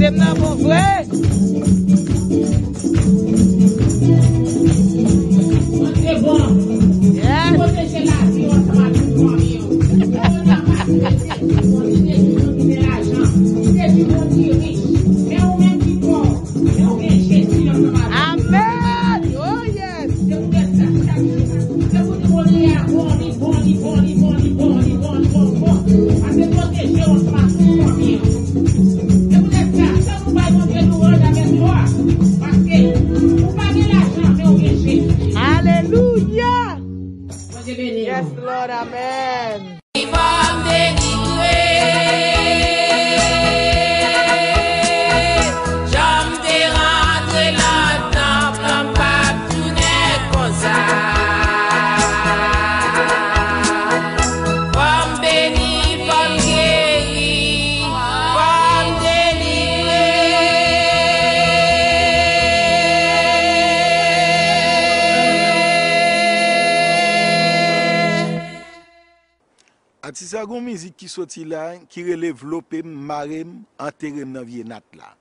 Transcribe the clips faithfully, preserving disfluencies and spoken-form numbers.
Tem nan bon vre. Bondye bon. Yes. Pwoteje lavi w ansanm ak tout fanmi w. Ou konn sa pa swete, Bondye te di moun ki gen lajan, li te di moun ki rich. Men ou menm ki pòv, men ou gen Jezi ansanm avè w. Amen. Oh yes. Se poutèt sa, chak jou, se pou nou rele a bon, li bon, li bon, li bon, li bon, li bon, li bon, li bon. Paske pwoteje w ansanm ak tout fanmi w. Se poutèt sa, fò nou bay Bondye louwanj avèk jwa. Paske ou pa gen lajan, men ou gen Jezi. Alelouya. Bondye beni w. Yes, Lord. Amen. Fò m delivre. Jan m te rantre nan tanp lan, m p ap tounen konsa. Fò m beni, fò m geri, fò m delivre. Atis la gen yon mizik ki soti la, ki rele Vlope m, mare m, antere m nan vye nat la.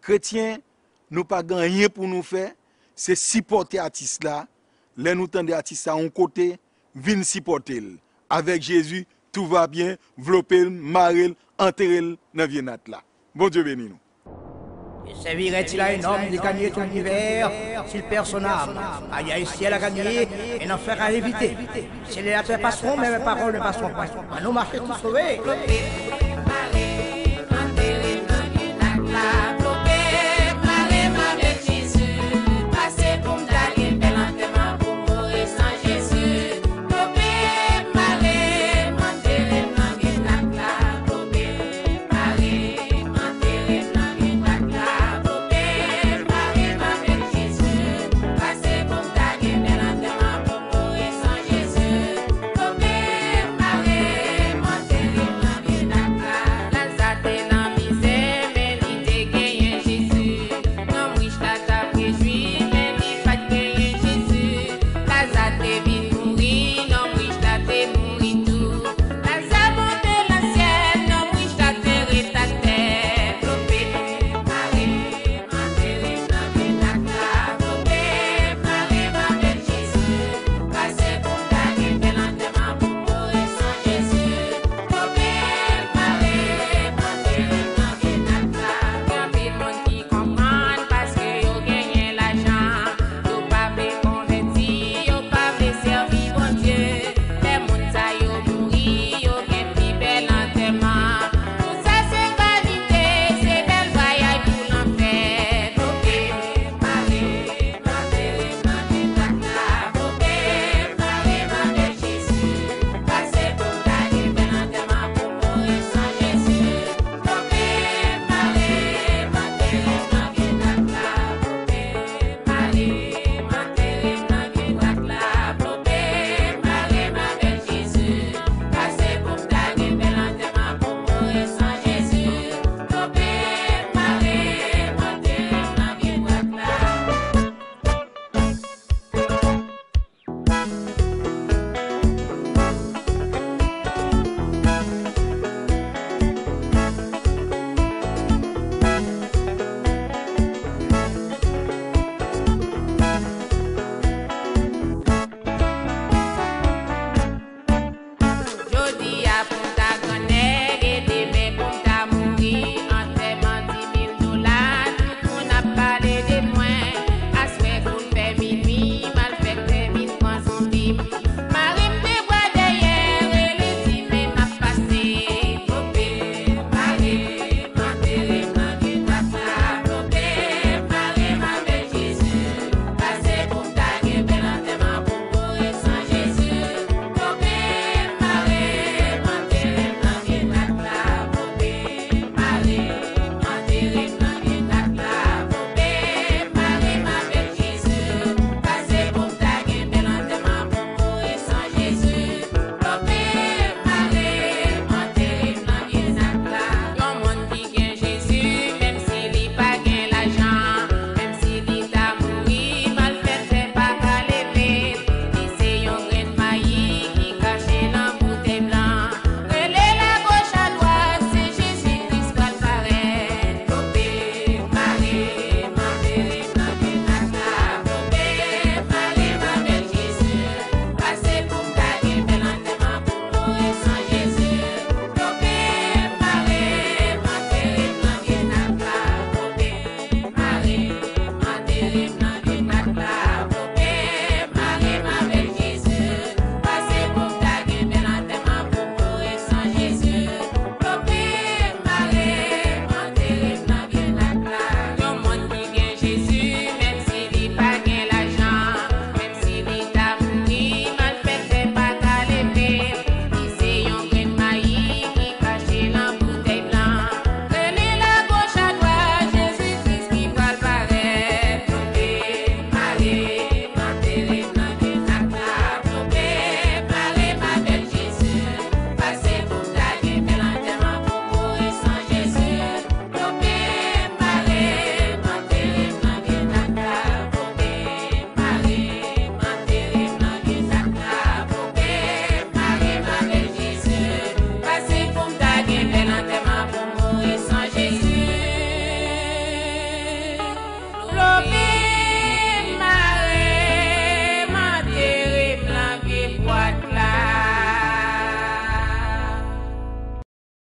Kretyen, nou pa gen anyen pou nou fè, se sipòte atis la. Lè nou tande atis la yon kote, vin sipòte l. Avèk Jezi, tout va byen, vlope l, mare l, antere l nan vye nat la. Bondye beni nou. Il servirait-il à un homme de gagner tout l'univers s'il perd son âme? Aïe, aïe, ciel à gagner et l'enfer à éviter. Ciel et la terre passeront, mais mes paroles ne passeront pas. Annou mache tou sove.